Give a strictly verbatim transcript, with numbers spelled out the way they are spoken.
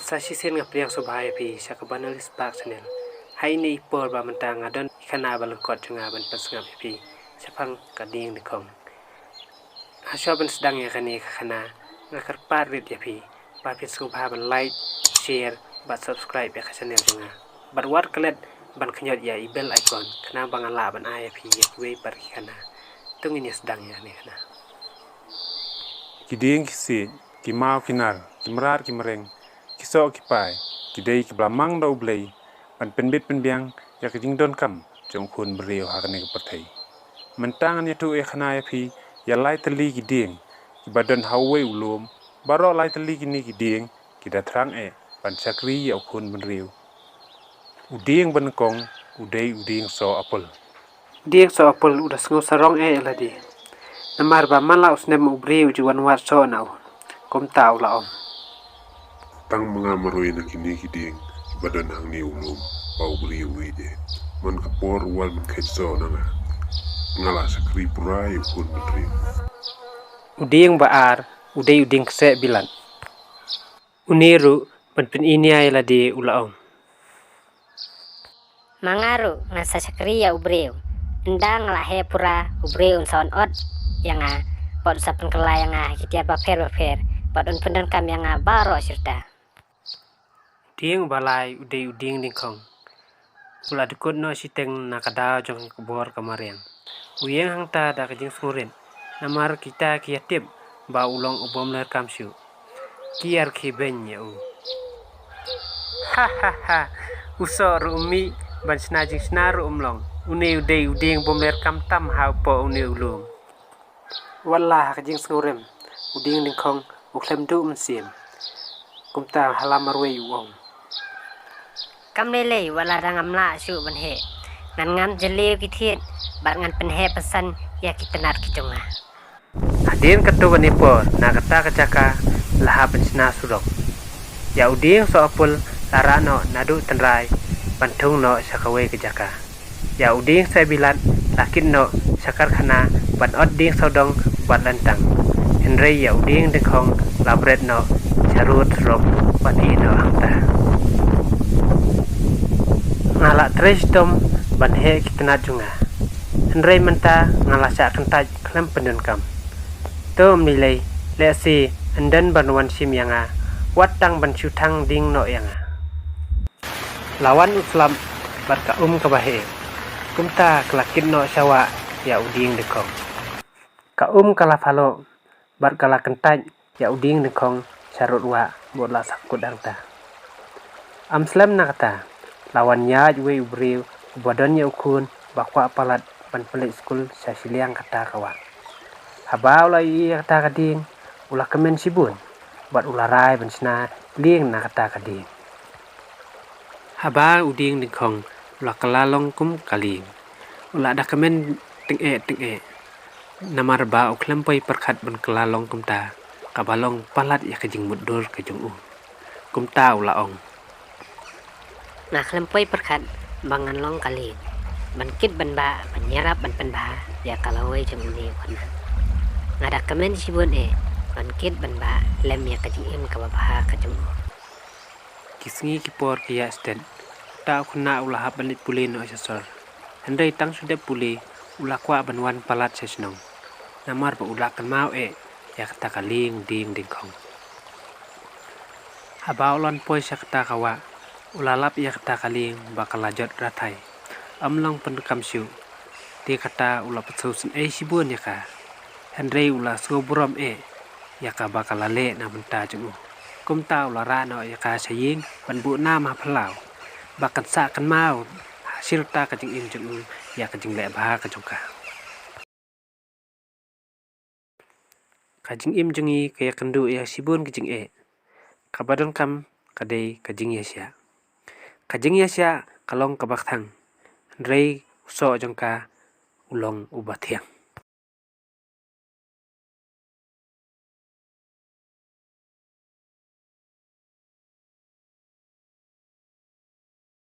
Sa shisien nga pdiang sngewbha ïa phi sha ka Banalis Park Channel. Ha ine i por ba mynta nga don i khana ba lyngkot jong nga ban pynsngap ïa phi shaphang ka dieng dingkhong. Hashwa ban sdang ïa kane ka khana, nga kyrpad rit ïa phi ba phin sngewbha ban like, share bad subscribe ïa ka channel jong nga. Bad wat klet ban kynjot ïa i bell icon khnang ba ngan lah ban ai ïa phi ïa kiwei pat ki khana. To ngin ïa sdang ïa kane ka khana. Ki dieng ki siej, ki maw ki nar, ki mrad ki mreng, ki soh ki pai, ki dei kiba la mang da U Blei ban pynbit pynbiang ïa ka jingdonkam jong u khun bynriew ha kane ka pyrthei. Mynta ngan ïathuh ïa khana ïa phi ïa lai tylli ki dieng kiba don ha uwei u lum. Baroh lai tylli kine ki dieng ki da thrang eh ban shakri ïa u khun bynriew. U dieng ba nyngkong u dei u dieng soh apple. U dieng soh apple u da sngew sarong eh ïa lade, namar ba man la u snem u briew u ju wan wad soh na u. Kumta u la ong: Tang ma nga marwei na kine ki dieng kiba don hangne u lum ba u briew u ïeit eh. Man ka por u wan ban kheit soh na nga, nga la shakri pura ïa u khun bynriew. U dieng ba ar u dei u dieng kseh bilat. Une ruh ban pyni ïa lade u la ong: Ma nga ruh ngan sa shakri ïa u briew. Ynda nga la heh pura, u briew un sa wan ot ïa nga bad un sa pynkylla ïa nga ha ki tiar bapher bapher bad un pyndonkam ïa nga baroh shirta. U dieng ba lai u dei u dieng dingkhong. U la dkut noh shiteng na ka daw jong ka bor ka mariang. U ïeng hangta da ka jingsngewrit, namar kita ki ïatip ba u long u bym lyrkam shuh. Ki ïarkhie beiñ ïa u. Ha ha ha. U soh ruh um mih, ban shna jingshna ruh um long. Une u dei u dieng bym lyrkam tam ha u poh une u lum. Wat la ha ka jingsngewrem, u dieng dingkhong u khlem duh mynsiem. Kumta ha la marwei u ong: Kam lei lei, wat la dang ngam lah shuh ban heh. Ngan ngam jylliew ki thied bad ngan pynheh pynsan ïa ki tnat ki jong nga. Hadien katto katne por na kata ka jaka la hap ban shna surok. Ïa u dieng soh apple la rah noh naduh tynrai ban thung noh sha kawei ka jaka. Ïa u dieng seh bilat la kit noh sha karkhana ban ot dieng sawdong bad lyntang. Hynrei ïa u dieng dingkhong la bret noh sha rud surok bad ïeh noh hangta. Nga la trei shitom ban heh ki tnat jong nga, hynrei mynta nga la shah kyntait khlem pyndonkam. To ym lei lei, lehse yn don ban wan shim ïa nga, wat tang ban shu thang dieng noh ïa nga. La wan u slap bad ka um kaba heh. Kumta ka la kit noh sha wah ïa u dieng dingkhong. Ka um ka la phaloh bad ka la kyntait ïa u dieng dingkhong sha rud wah bad la sah kut hangta. Ym slem na kata, la wan ïaid uwei u briew uba don ïa u khun ba kwah palat ban pynleit skul sha shiliang kata ka wah. Haba u la ïohi ïa kata ka dieng, u la kmen shibun bad u la rai ban shna lieng na kata ka dieng. Haba u dieng dingkhong u la kylla long kum ka lieng, u la da kmen tyngeh tyngeh, namar ba u khlem poi pyrkhat ban kylla long kumta, kaba long palat ïa ka jingmutdur ka jong u. Kumta u la ong: Nga khlem poi pyrkhat ba ngan long ka lieng ban kit ban bah ban ïarap ban pynbha ïa ka lawei jong une u khynnah. Nga da kmen shibun eh ban kit ban bah lem ïa ka jingim kaba bha ka jong u. Ki sngi ki por ki ïaid stet, uta u khynnah u la hap ban leit pule noh sha sor. Hynrei tang shu dep pule u la kwah ban wan palat sha shnong, namar ba u la kynmaw eh ïa kata ka lieng dieng dingkhong. Haba u la wan poi sha kata ka wah, u la lap ïa kata ka lieng ba ka la jot rathai, ym long pyndonkam shuh. Te kata u la pynsngewsynei shibun ïa ka, hynrei u la sngewburom eh ïa kaba ka la leh na bynta jong u. Kumta u la rah noh ïa ka sha ïing ban buh nam ha phyllaw, ba kan sah kynmaw ha shirta ka jingim jong u ïa ka jingleh bha ka jong ka. Ka jingim jong ngi ka ïakynduh ïa shibun ka jingeh. Kaba donkam ka dei ka jingïasyah. Ka jingïasyah ka long kaba kthang, hynrei u soh jong ka u long uba thiang.